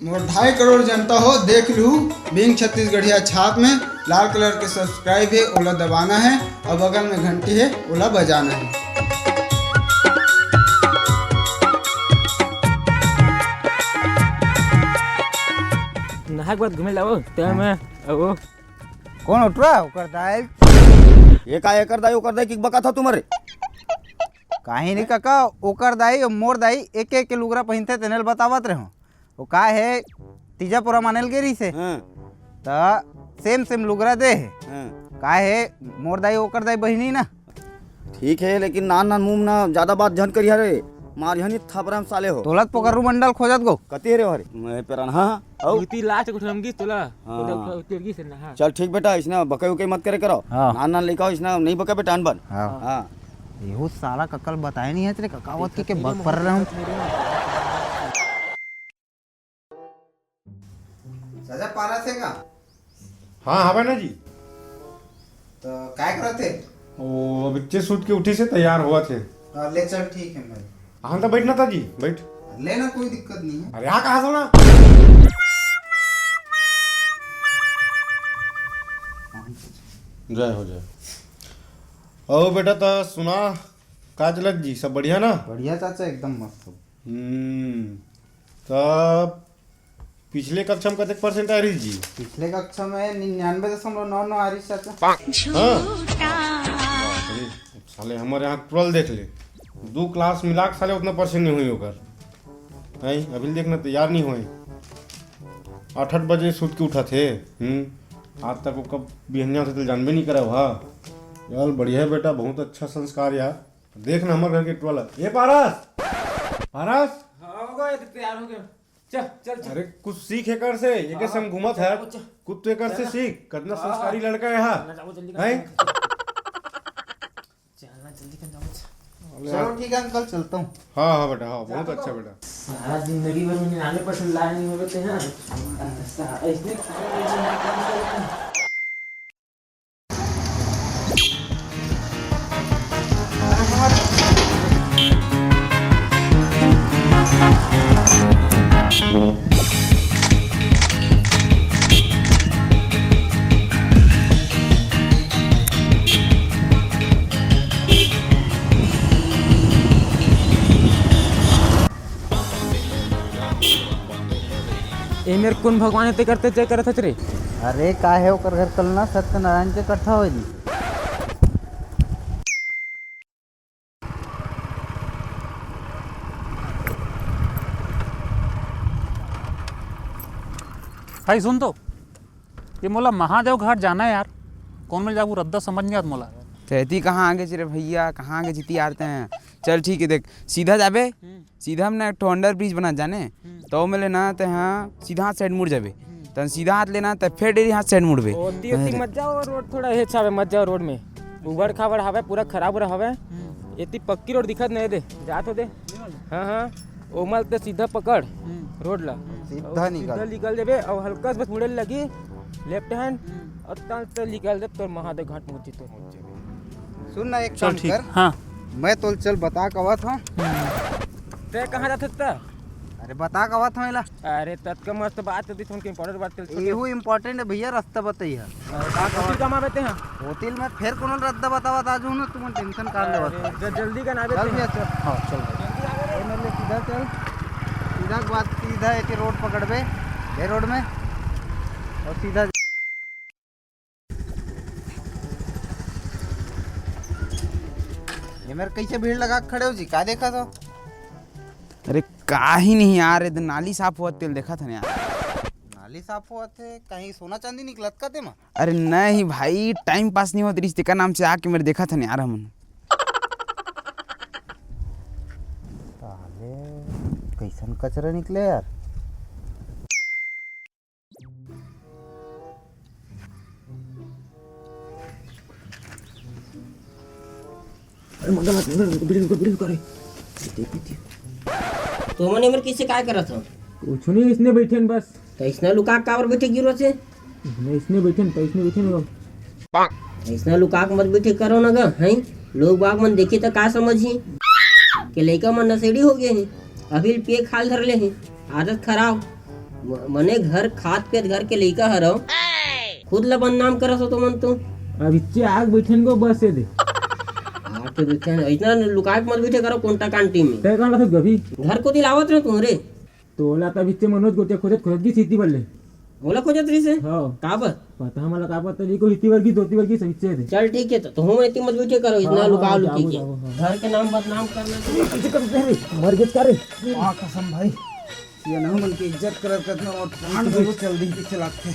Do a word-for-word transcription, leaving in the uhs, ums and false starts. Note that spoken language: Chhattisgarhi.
मोर ढाई करोड़ जनता हो, देख लू, बिंग छत्तीसगढ़िया छाप में लाल कलर के सब्सक्राइब हे, ओला दबाना है, और बगल में घंटी है, ओला बजाना है। नहाए के बाद घूमे लाओ, ते हाँ। मैं, ओ। कौन उठ रहा है? ओकर दाई। ये का एकर दाई, ओकर दाई की बका था तुम्हारे? काहे नहीं काका, ओकर दाई और मोर दाई एक एक के लुगरा पहिनथे, तेने ल बतावत रहे हो। वो का है, तीजा पोरा मानेल गे रहिसे। हाँ। त सेम सेम लुगरा दे हे। हाँ। का है, मोर दाई ओकर दाई बहिनी ना। ठीक है, लेकिन नान नान मुंह में ना ज्यादा बात झन करिया रे, मारिया नहीं थपरा में साले हो। तोलत पोकर रू मंडल खोजत गो। कती रे हरे? मैं पेरन, हाँ, हाँ। अउ? उती लास्ट को ठमगी तोला। हाँ। उतर, उतर गी से ना, हाँ। चल ठीक बेटा, इसने बके उके मत करे करो। हाँ। नान नान लइका हो, इसने नहीं बके बेटा अनबन। हाँ। हाँ। एहू साला ककल बताए नहीं है तेरे ककावत के, के बक पर रहे हूँ। चाचा पारा से का? हाँ, हाँ बहना जी। तो काय करत हे? वो अभी सूत के उठी से तैयार हुआ थे। हाँ, ले चल, ठीक है मैं। हाँ तो बैठना था जी, बैठ। लेना, कोई दिक्कत नहीं है। अरे हाँ, कहा सुना? जय हो जय। ओ बेटा, तो सुना, का चलत जी, सब बढ़िया ना? बढ़िया चाचा, एकदम मस्त हो। हम्म, तब पिछले कक्षा में कतेक परसेंट आ रही जी? पिछले कक्षा में निन्यानवे दशमलव नौ नौ आ रही चाचा। हाँ? बाप रे, साले हमारे यहाँ ट्वेल्व देख ले, दो क्लास मिला के साले उतना परसेंट नहीं हुई होकर। हैं, अभी देखना तैयार नहीं हुए, आठ आठ बजे सूत के उठा थे। हम्म, आज तक वो कब बिहनिया होते तो जानबे नहीं करा हुआ। यार बढ़िया है बेटा, बहुत अच्छा संस्कार यार। देखना हमारे घर के ट्वेल्व। ए पारस, पारस। हाँ, हो गया, तो तैयार हो गया। चल, चल, चल। अरे, कुछ सीख एकर से, ये हाँ, कैसे हम घूमत चल, है? चल, चल। कुछ तो एकर से चल। सीख, कितना हाँ, संस्कारी हाँ। लड़का है, हाँ। चल ना, जाओ, जल्दी कर, हैं? जाओ, चल। चल ना, जल्दी कर, जाओ, चल। चलो, ठीक है अंकल, चलता हूँ। हाँ, हाँ बेटा, हाँ, बहुत अच्छा बेटा। सारा जिंदगी भर में निन्यानवे परसेंट लाए नहीं होते हैं। ऐसे ए मेर कोन भगवान हे तेकर ते जय करत हच रे? अरे का हे, ओकर घर कल ना सत्यनारायण के कथा होय दी। भाई सुन तो, ये मोला महादेव घाट जाना है यार, कौन मिल जाबू रद्दा समझ नहीं आत मोला। तेती कहाँ आगे रे भैया, कहाँ आगे जीती आते हैं। चल ठीक है, देख सीधा जाबे, हम्म। सीधा हमने एक ठो अंडर ब्रिज बना जाने, हम्म। तो ओमे ले ना ते हाँ सीधा हाथ साइड मुड़ जाबे, हम्म। तन सीधा हाथ लेना ते फेर डेरी हाथ साइड मुड़बे। ओती, ओती अरे। मत जाओ, रोड थोड़ा हेच हावे, मत जाओ रोड में, उबड़ खाबड़ हावे, पूरा खराब रहावे। हम्म। एती पक्की रोड दिखत नहीं दे, जात हो दे। हाँ, हाँ, ओमल ते सीधा पकड़ हम्म। रोड ला, सीधा अउ निकल। सीधा निकल देबे, अउ हल्का से बस मुड़े लगी लेफ्ट हैंड, हम्म। अउ तन ते निकल दे, तोर महादेव घाट पहुंची तो। सुन ना, एक चल काम ठीक, कर। हाँ। मैं तोल चल बता कवत हूँ। ते कहाँ जात हस? अरे बता कवत हूँ एला। अरे ततका मस्त बात होती, फोन के इंपॉर्टेंट बात कर। एहू इंपॉर्टेंट है भैया, रास्ता बताइए। अरे का होती कमा बेते हैं? होतिल मैं फेर कोनो रद्दा बतावत आज हूँ ना, तुम टेंशन कर ले। अरे, ज-, जल्दी का ना चल बेते भैया, हैं। चल। हाँ, चल। जल्दी आ बे रे। ए, मेरे लिए सीधा चल। सीधा के बाद सीधा एक रोड पकड़बे, ये रोड में, और सीधा ये मेर कैसे भीड़ लगा के खड़े हो जी, का देखा तो? अरे काही नहीं यार, ये नाली साफ होवत तेला देखत हन यार। नाली साफ होवत हे, कहीं सोना चांदी निकलत का तेमा? अरे नहीं भाई, टाइम पास नहीं होत रिहिस, तेकर नाम से आके मेर देखत हन यार हमन। साले, कैसन कचरा निकले यार। अरे मंगल हाथ, मंगल हाथ, वीडियो कर, वीडियो कर। देख, देख। तो मने मर किसे काय करत हो? कुछ नहीं, इसने बैठे हैं बस। तो इसने लुका काबर बैठे गिरो से? नहीं, इसने बैठे हैं, तो इसने बैठे हैं। इसने लुका के मत बैठे करो ना गा, हैं? लोग बाग मन देखी तो का समझी? के लइका मन नशेड़ी हो गए हैं, अभी पिए खाल धर ले हैं, आदत खराब। म-, मने घर खात पियत घर के लइका हरव, खुद ला बदनाम करत हो तुमन तो। अब इच्चे आग बैठन को बस ये दे। आके बैठे हैं, इतना लुकाए के मत बैठे करो कोंटा कांटी में। तय कहाँ रखत गभी? घर कोती लावत रहे तुम रे। तो ओला तब इच्चे मनोज गोटिया खोजत खोजत गिस इती बल्ले। ओला खोजत रहिस हे? हाँ। काबर? पता हमला का पता, जी को इती बर गिस, धोती बर गिस, इच्चे दे। चल ठीक है, तो तुम इतनी मत बैठे करो, इतना हाँ, लुका हाँ, लुकी जाओ, के। जाओ, हाँ। घर के नाम बदनाम करना। इज्जत कर दे रे, मर गे का रे? आ कसम भाई, ये ना मन की इज्जत करत करत ना और प्राण भी चल दी पीछे लागथे।